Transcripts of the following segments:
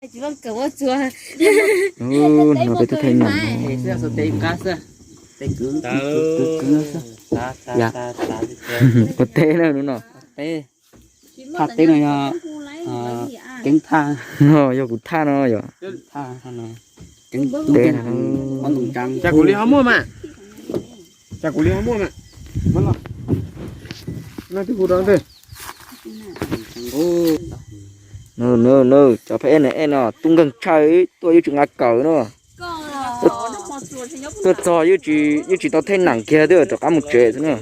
Hnub no peb tuaj thaij nees. Ua teb na hnub no. Thaj teb no yog Keeb thaj. Yog kuv thaj no yog. Keeb teb no. Cas kuv li ho muaj mas. Cas kuv li ho muaj mas. Noj twb hu rau ntej. Nws, nws, nws, cov phab ej no, ej no tub nkeeg tshaj, tuaj yeej tsis nqa kawm no. Tuaj txog yeej tsis, yeej tsis tau thaij nees kiag twb rov qab mus tsev xwb na.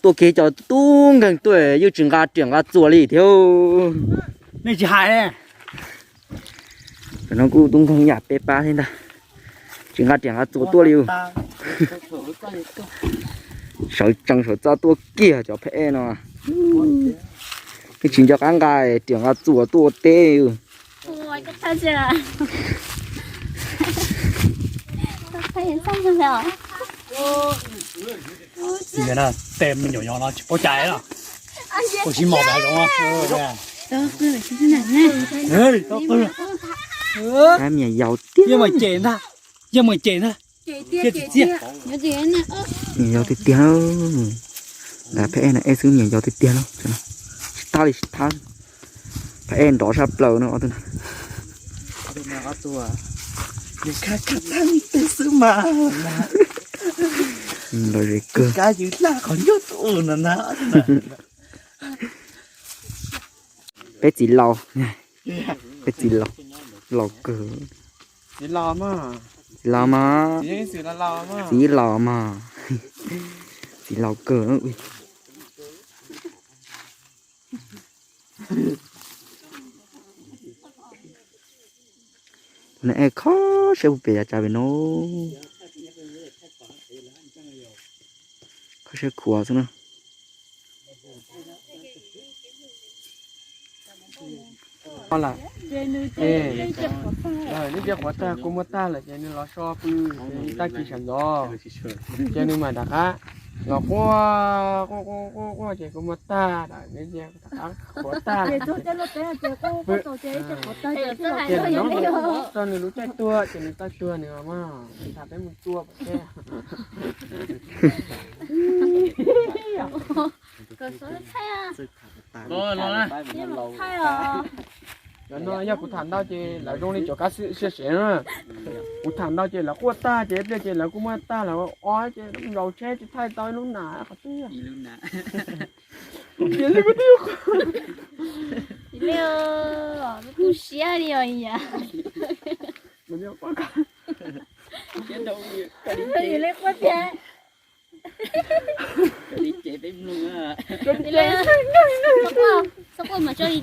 Tuaj kiag cov tub nkeeg tuaj yeej tsis nqa riam nqa txuas li thiab. Nej tsis hais. Tam no kuj tub nkeeg yam peb pab thiab ntag, tsis nqa riam nqa txuas tuaj li. Sawv tsees sawv txaj tuaj kiag cov phab ej no. Yeej tsis nco qab nqa riam nqa txuas tuaj ua teb. Tes me nyuam yaus no tsis paub cai no, ua si mos pem hav zoov. Tau qw. Me nyuam yaus tiag. Yog mas cem ntag, yog mas cem ntag. Txiaj tsis txiaj. Me nyuam yaus tiag tiag. Phab ej no ej xwb, me nyuam yaus tiag tiag no. Tsis thab li tsis thab. Phab ej nrov sab plaws no ob tug. Nws khaj khaj tag twg xwb mas. Los ze kawg. Kab yws laj qhov ncauj tus no na. Peb txiv laus, peb txiv laus, laus kawg. Txiv laus mas, txiv laus mas, txiv laus kawg. Tus no ej kho siab puag pem yav tsav pem no, kho siab khuav xwb na. Neb cia qhuav tag, kua muag tag lawm ces nws los so pw, ces tag kis sawv ntxov ces nws mam rov qab los quaj quaj quaj quaj ces kua muag tag lawm, neb cia rov qab qhuav tag. Ces no, txog nws lub caij tuag ces nws tau tuag nws mas, tham peb mus tua pem teb. Cov no yog kuv tham ntau ces lawv zoo li cov kab sia sev na. Kuv tham ntau ces lawv quaj tag ces ib pliag ces lawv kuj muab tag, lawv ob ces zaus tsheb tsis thaij tau ib lub nas qhov twg. Li kuv twb tu siab li os. Li quaj tiag.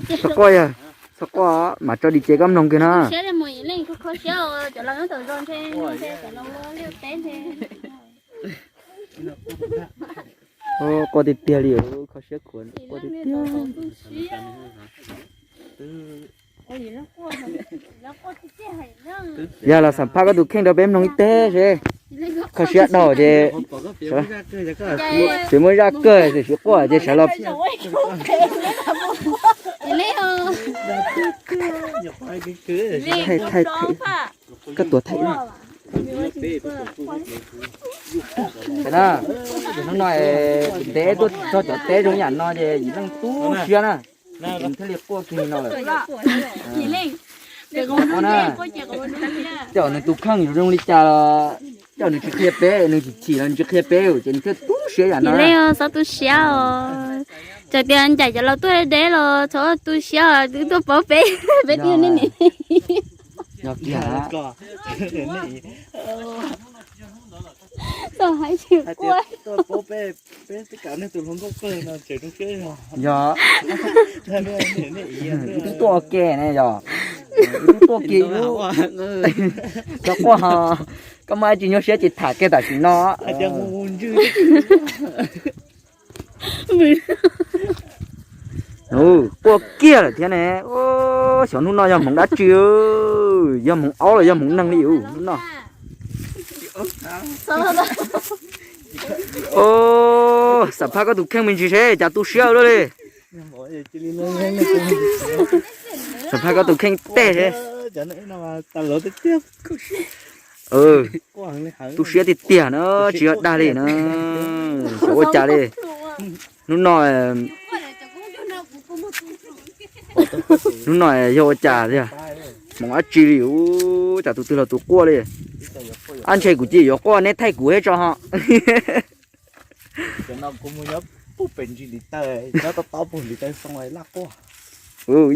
Txhob quaj yog, txhob quaj mas tso di ces koj mloog kiag no. Quaj tiag tiag li, kho siab khuav, quaj tiag tiag. Yog los xam phaj koj tus kheej rau peb mloog ib teg seb. Kho siab dhau ces tsis muaj zaj kawg, tsis quaj ces sawv los. Thaij, thaij, thaij. Koj tuav thaij. Hnub no ntev tuaj txog cov teb zoo yam no ces yim leej tu siab na, thiaj li quaj kiag li no lawm. Coj nws tus kheej zoo li cas los coj nws tsis qhia peb, nws chim chim los nws tsis qhia peb ces nws thiaj tu siab yam no. Yim leej txhob tu siab os. Txawm tias ncaim cov laus tuaj deb los txhob tu siab, twb tuaj paub peb, peb twb yog nej niam. Yog kiag. Txhob hais tsis quaj. Yog. Wb twb tuaj ua ke ne yog. Wb twb tuaj ke yus. Txhob quaj ho. Koj muaj dab tsi nyuaj siab ces tham kiag tam sim no. Quaj kiag lawm thiab ne. Xyov hnub no yog hmoov dab tsi, yog hmoov aub los yog hmoov neeg li hnub no. Xam phaj koj tus kheej me ntsis seb cas tu siab luaj li. Xam phaj koj tus kheej tej seb. Tu siab tiag tiag na, tsis yog dag li na. Xyov ua cas li. Hnub no, hnub no yog ua cas tiag, hmoov dab tsi li, ua cas tus twg los tus quaj li. Ab ntshe kuv cia yuav quaj neb thaij kuv thiab tso ho.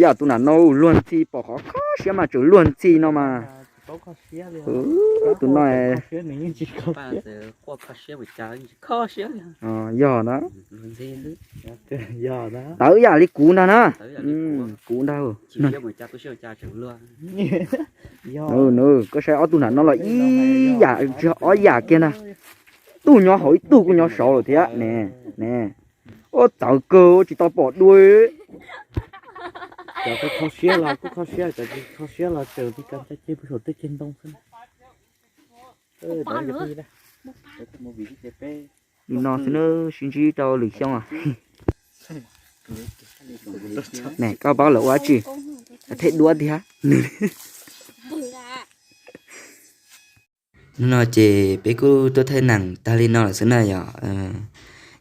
Yam tus nam no luag ntxhi pom qhov kho siab mas tseem luag ntxhi no mas. Tus no yog na. Tawv yam li kuv ntag na. Kuv ntag. Koj saib ob tug nam no los ib yam tsis yog ob yam kiag ntag. Tug nyob hauv ib tug kuj nyob saud lawm thiab ne. Ua txawv kawg tsis tau pom dua. Kho siab los kuj kho siab, kho siab los tseem li ka ceg pw saum tej ceg ntoo xwb. Li no xwb na, sib ntsib rau lwm xyoo. Ne koj paub lawv ua dab tsi? Thej duab tiag. Hnub no ces peb kuj tuaj thaij neem tag li no lawm xwb na yom.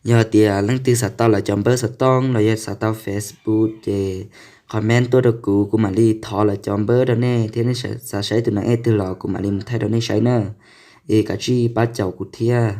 Yog tias leej twg xav tau lawv cov npawb xov tooj los yog xav tau Facebook ces comment tuaj rau kuv, kuv mam li thov lawv cov npawb rau nej thiab. Nej xav saib tus nam ej twg los kuv mam li mus thaij rau nej saib na. Es kav tsij pab caum kuv thiab.